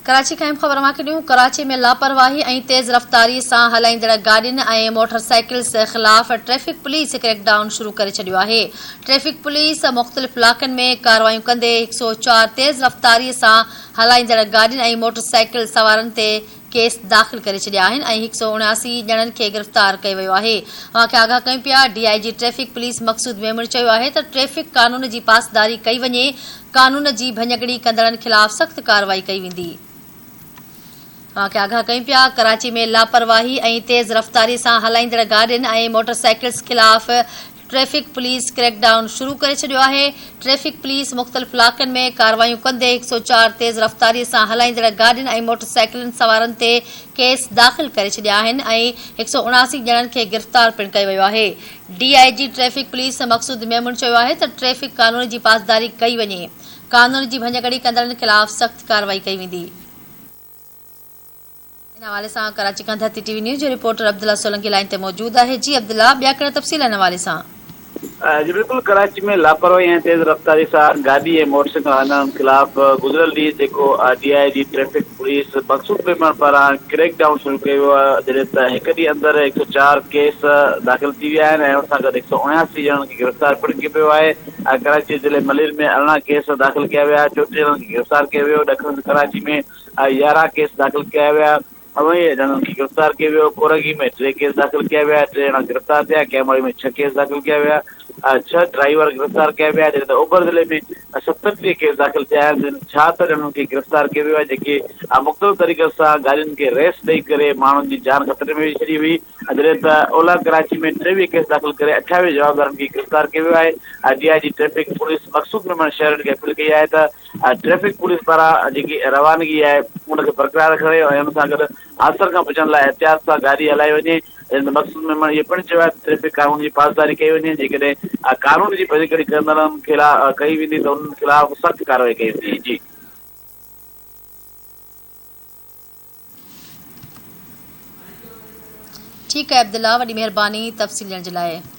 ڪراچي کان اهم خبر اوهان کي ڏيون، ڪراچي ۾ لاپرواهي ۽ تيز رفتاري سان هلائيندڙ گاڏين ۽ موٽر سائيڪلز خلاف ٽريفڪ پوليس ڪريڪ ڊائون شروع ڪري ڇڏيو آهي. ٽريفڪ پوليس مختلف علائقن ۾ ڪارروايون ڪندي هڪ سئو چار تيز رفتاري سان هلائيندڙ گاڏين ۽ موٽر سائيڪل سوارن تي ڪيس داخل ڪري ڇڏيا آهن ۽ هڪ سئو 79 ڄڻن کي گرفتار ڪيو ويو آهي. اوهان کي آگاهه ڪيون پيا، D I G traffic police Maqsood Memon چيو آهي ته ٽريفڪ قانون جي پاسداري ڪئي وڃي، قانون جي ڀڃڪڙي ڪندڙن خلاف سخت ڪارروائي ڪئي ويندي. اوهان کي آگاهه ڪيون پيا، ڪراچي ۾ لاپرواهي ۽ تيز رفتاري سان هلائيندڙ گاڏين ۽ موٽرسائيڪلز خلاف ٽريفڪ پوليس ڪريڪ ڊائون شروع ڪري ڇڏيو آهي، ٽريفڪ پوليس مختلف علائقن ۾ ڪارروايون ڪندي هڪ سئو چار تيز رفتاري سان هلائيندڙ گاڏين ۽ موٽرسائيڪلن سوارن تي ڪيس داخل ڪري ڇڏيا آهن ۽ هڪ سئو 79 ڄڻن کي گرفتار پڻ ڪيو ويو آهي. D I G traffic police Maqsood Memon چيو آهي ته ٽريفڪ قانون جي پاسداري ڪئي وڃي، قانون جي ڀڃڪڙي ڪندڙن خلاف سخت ڪارروائي ڪئي ويندي. ان حوالي سان ڪراچي کان ڌرتي ٽي وي نيوز جو رپورٽر عبدالله سولنگي لائين تي موجود آهي جي عبدالله ٻيا ڪهڙا تفصيل ان حوالي سان. جي بلڪل ڪراچي ۾ لاپرواهي ۽ تيز رفتاري سان گاڏي ۽ موٽر سائيڪل هلائڻ خلاف گذريل ڏينهن جيڪو D I G traffic police Maqsood Memon پاران ڪريڪ ڊائون شروع ڪيو ويو آهي جڏهن ته هڪ ڏينهن اندر 104 ڪيس داخل ٿي ويا آهن ۽ ان سان گڏ 179 ڄڻن کي گرفتار پڻ ڪيو ويو آهي ۽ ڪراچي ضلعي ملير ۾ 18 ڪيس داخل ڪيا ويا 34 ڄڻن کي گرفتار ڪيو ويو ڏکڻ ڪراچي ۾ 11 ڪيس داخل ڪيا ويا 19 ڄڻن کي گرفتار ڪيو ويو، ڪورنگي ۾ ٽي ڪيس داخل ڪيا ويا، ٽي ڄڻا گرفتار ٿيا، ڪيماڙي ۾ ڇهه ڪيس داخل ڪيا ويا، ڇهه ڊرائيور گرفتار ڪيا ويا، جڏهن ته اوڀر ضلعي ۾ 37 ڪيس داخل ٿيا آهن، جن 76 ڄڻن کي گرفتار ڪيو ويو آهي، جيڪي مختلف طريقن سان گاڏين کي ريس ڏئي ڪري ماڻهن جي جان خطري ۾ وجهي ڇڏي هئي، جڏهن ته اولهه ڪراچي ۾ 23 ڪيس داخل ڪري 28 جوابدارن کي گرفتار ڪيو ويو آهي، D I G traffic police Maqsood Memon شهرين کي اپيل ڪئي آهي ته ٽريفڪ پوليس پاران جيڪي روانگي آهي ان کي برقرار رکڻ ۽ ان سان گڏ حادثن کان بچڻ لاء احتياط سان گاڏي هلائي وڃي. جڏهن ته مقصود ميمڻ اهو پڻ چيو آهي ته ٽريفڪ قانون جي پاسداري ڪئي وڃي جيڪڏهن قانون جي ڀڃڪڙي ڪندڙن خلاف ڪئي ويندي ته انهن خلاف سخت ڪارروائي ڪئي ويندي. جي. ٺيڪ آهي عبدالله وڏي مهرباني تفصيل ڏيڻ جي لاء.